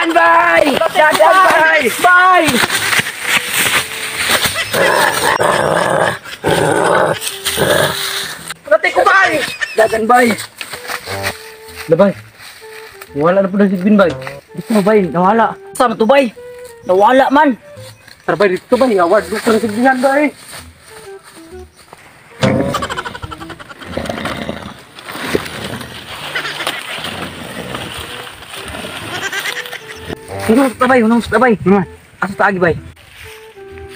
Dagan bay! Dagan bay! Bay! Pati ko bay! Dagan bay! Labay. Wala na po ng sigbin bay. Gusto mo bay? Nawala. Sama to bay? Nawala man. Tara bay dito bay. Award ko ng sigbinan bay. Hunong sa bay, hunong sa bay. Asa taagi bay?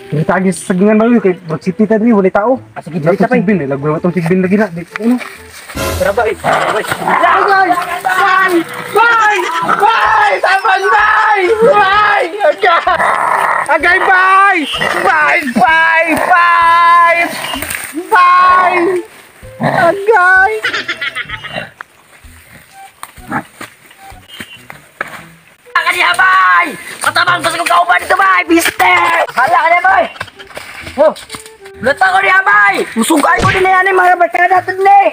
Dili tagi sa sagingan bay kay Broad City ta diri wala tao. Asa gid dili ta bay. Sigbin, lagway atong sigbin lagi na. Dito ano. Tara bay. Tara bay. Bay! Bay! Bay! Bay! Taman bay! Bay! Agay! Agay bay! Bay! Bay! Bay! Bay! Agay! Kaniya bay! Patabang pa sa kong kauban dito bay! Biste! Hala kaniya bay! Oh! Lata ko niya bay! Musugay ko din na yan eh mga barkada natin eh!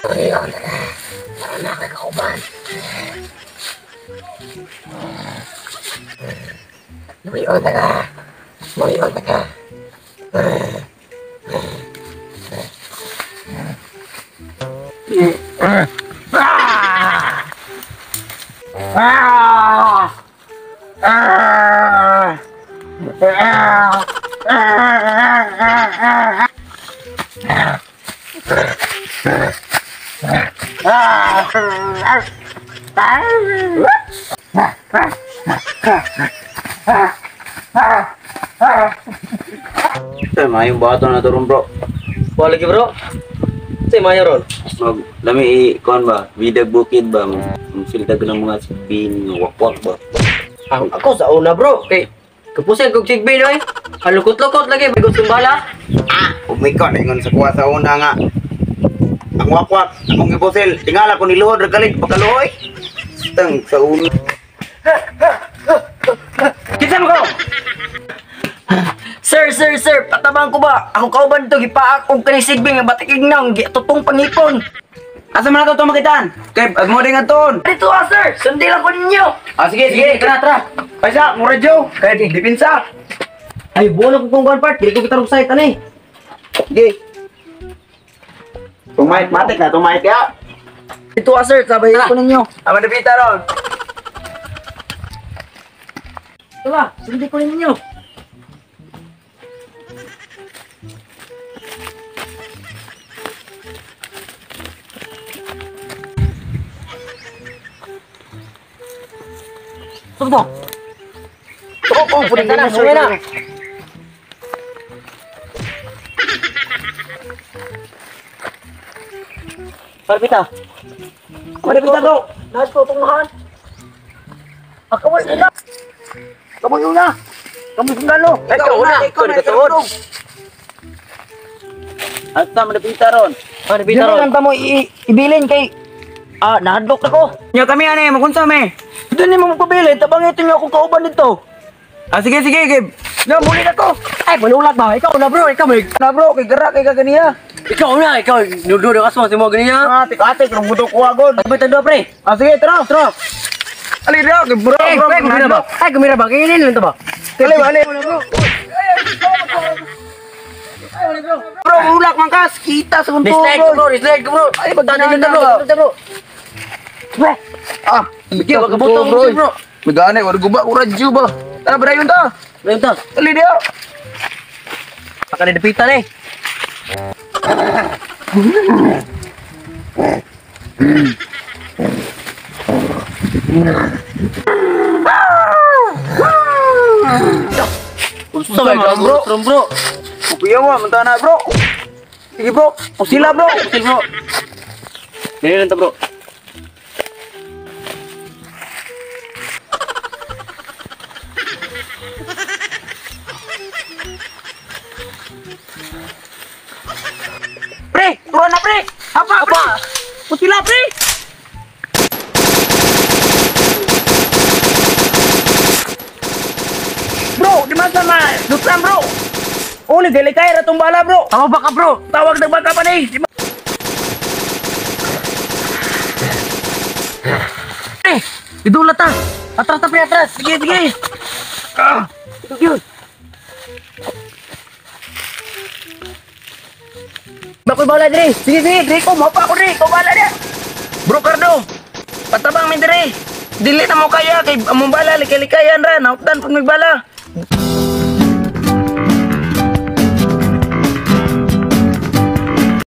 Ayun na. Tara na kay kauban. Lumiyon na ka. Lumiyon na ka. Ah! Ah! Ah! Mayong bato na to ron bro. Wala lagi bro. Say mayo ron. Mag lami i-kuan ba? Bidag bukid ba? Magsiltag ng mga sigbin, wakwak ba? Ako sa una bro. Kay kapusin kog sigbin oy. Halukot-lukot lagi may gustong bala. Ah, umikon ingon sa kuha sa una nga. Ang wakwak, akong gipusil, tingala ko niluhod ra galit pagkaluoy. Tang sa una. Kinsa mo ko? Sir, sir, sir, patabang ko ba? Ako kauban dito, gipaak og kaning sigbin nga batikig nang tutong pangipon. Asa man nato makitaan? Kay ag mo ding aton. Dito ah, sir, sundi lang ko ninyo. Ah, sige, sige, tara, tara. Paisa, mo radyo. Kay dipinsa. Ay, buo na ko kung part, dili ko kita site ani. Sige. Tumait matik na, tumait ya. Dito ah, sir, sabay ko ninyo. Ama dipita ron. Tara, sundi ko ninyo. Sundo. Oh, pwede na, sumay na. Parpita. Parpita bro. Nais ko itong nahan. Kamoy una. Kamoy una. Kamoy sundalo. Ikaw una, ikaw na katuod. Asa man dipita ron? Parpita ron. Diyan lang mo ibilin kay nahadlok ako. Nya kami ani, magunsa me. Doon ni mo magpabilin, tabang ito niyo akong kauban dito. Ah, sige, sige, kay. Na, muli na ko. Ay, malulag ba? Ikaw na bro, ikaw may. Na bro, kay gara kay kaganiya. Ikaw na, ikaw. Nudo na kasmo si mo ganiya. Ah, tik-atik rong buto ko agod. Abay tando pre. Ah, sige, tara, tara. Ali ra, kay bro, Ay, bro, pre, kumira ba? Ay, kumira ba? Kinin lang to ba? Ali, ali. Bro, ulak man kas, kita sa kunto. Dislike ko bro, dislike ko bro. Ay, Tando bro, tando bro. Bro, Ah, Bigyan, wag kabutong bro. bro. Megane, war guba ko radyo ba. Tara, barayon ta. Barayon ta. Ali dia. Baka nidapitan eh. Unsa may bro? Bro. Kuya wa, manta na bro. Sige bro, usila bro. Usil bro. Dili lang ta bro. Pre, turuan na pre. Apa, pre? Usila pre. Bro, di man sama dutlan bro. Uli dili kay ratong bala bro. Tama ba ka bro? Tawag na baka pa ni. Idulat ta. Atras ta pre, atras. Sige, sige. Ah, ito yun. Bakoy bala diri. Sige, sige, diri ko mapa ako diri. Ko bala dia. Bro Cardo, patabang mi diri. Dili na mo kaya kay among bala likalikayan ra, naupdan pud mig bala.